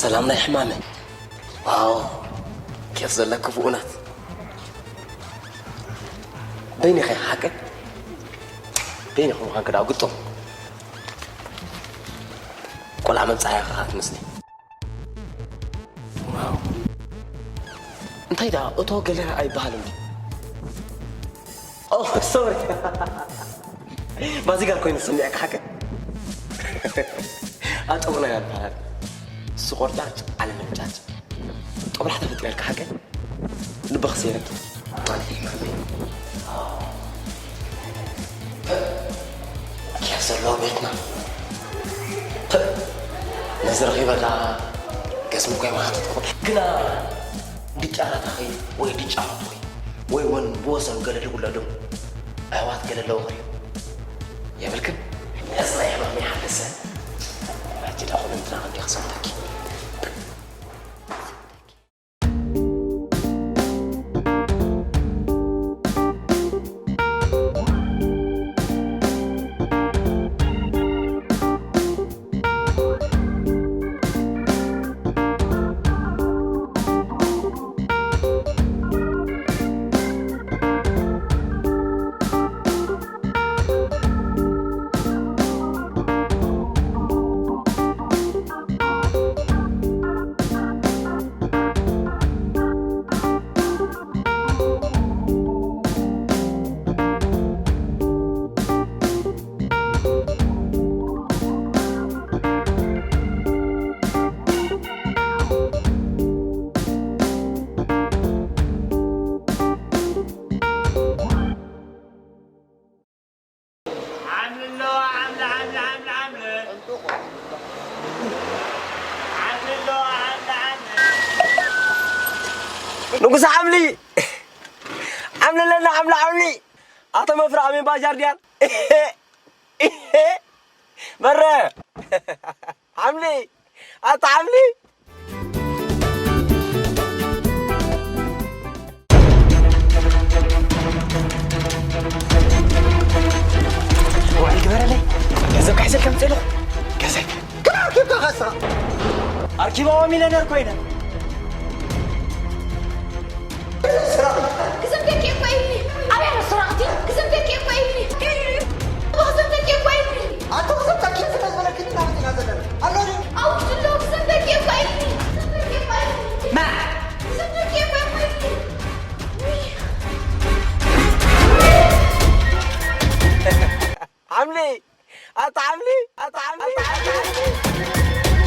ሰላም ናይ ሕማመ። ዋው፣ ኬፍ ዘለኪ ብኡነት። በይንኺ ሓቂ? በይንኺ ምዃንኪ ደኣ ግጡም። ቆልዓ መብጻሕያ ኸዓ ትመስሊ። ዋው። እንታይ ደኣ እቶ ገለ ኣይበሃልን ድዩ? ኦ፣ ሶሪ። ማዚጋር ኮይኑ ዝስምዐካ ሓቂ? ኣጠውና ኢና ንበሃል። እሱ ቆርጫጭ፣ ዓለም ለምጫጭ። ጦብላሕ ተፈጢረልካ ሓቂ? ልብኺ ሰይረኪ። ኬፍ ዘለዎ ቤትና። ነዚ ረኺበ ከኣ ገስሚ እኮ ይመሓትትኩ። ግና ድጫራታኺ ወይ ድጫራትኺ ወይ እውን ብወሰኑ ገለ ድጉለዱ ኣሕዋት ገለ ኣለዎ ኸድዩ የብልክን? ነዚ ናይ ሕማም ይሓልሰ። ሕጂ ደኣ ኩሉ እንትና ክንዲ ክሰምተኪ። ዓምልሎ፣ ዓምሊ፣ ዓምሊ፣ ዓምሊ፣ ዓምሊ። ዓምልሎ፣ ዓምሊ፣ ዓምሊ። ንጉስ ዓምሊ! ዓምልለና ዓምሊ፣ ዓምሊ! ኣቶ መፍረ ኣሜን ባጃርድያን! በረ! ዓምሊ! ኣታ ዓምሊ! ውዕል ግበረለይ። ገንዘብ ክሕዘልካ መፅእ ኣለኹ። ገንዘብ። ግን ኣርኪብካ ከስራ። ኣርኪባዋ ሚለነር ኮይነ። ክዘምተኪ እኮ ኢልኒ። ኣበይ ኣሎ ስራቕቲ? ክዘምተኪ እኮ ኢልኒ። ክዘምተኪ እኮ ኢልኒ። ኣቶ ክዘምተኪ ስለ ዝበለክኒ ናብቲ ኢና ዘለና። ኣሎ ድዩ? ኣብ ውሽጢ ኣሎ። ክዘምተኪ እኮ ኢልኒ። ክዘምተኪ እኮ ኢልኒ። ማ? ክዘምተኪ እኮ ኢልኒ። ሓምሊ! ኣታ ሓምሊ! ኣታ ሓምሊ! ኣታ ሓምሊ!